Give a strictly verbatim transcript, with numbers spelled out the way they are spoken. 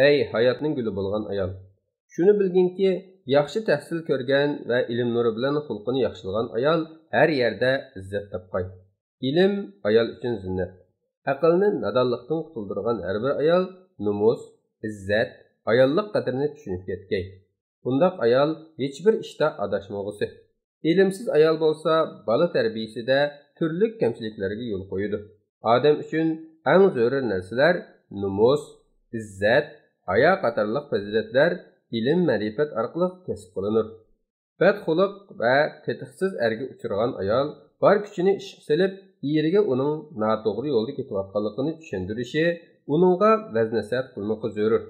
ئەي ھاياتنىڭ گۈلى بولغان ئايال! شۇنى بىلگىنكى، ياخشى تەھسىل كۆرگەن ۋە ئىلىم نۇرى بىلەن خۇلقىنى ياخشىلىغان ئايال ھەر يەردە ئىززەت تاپقاي. ئىلىم ئايال ئۈچۈن زىننەت. ئەقىلنى نادانلىقتىن قۇتۇلدۇرغان ھەر بىر ئايال نومۇس، ئىززەت، ئاياللىق قەدرىنى چۈشىنىپ يەتكەي. بۇنداق ئايال ھېچبىر ئىشتا ئاداشمىغۇسى. ئىلىمسىز ئايال بولسا بالا تەربىيىسىدە تۈرلۈك كەمچىلىكلەرگە يول قويىدۇ. ئادەم ئۈچۈن ئەڭ زۆرۈر نەرسىلەر نومۇس، ئىززەت، ھايا قاتارلىق پەزىلەتلەر ئىلىم-مەرىپەت ئارقىلىق كەسىپ قىلىنۇر. بەد خۇلق ۋە تېتىقسىز ئەرگە ئۇچرىغان ئايال بار كۈچىنى ئىشقا سېلىپ، ئېرىگە ئۇنىڭ ناتوغرا يولدا كېتىۋاتقانلىقىنى چۈشەندۈرۈشى، ئۇنىڭغا ۋەز-نەسىھەت قىلمىقى زۆرۈر.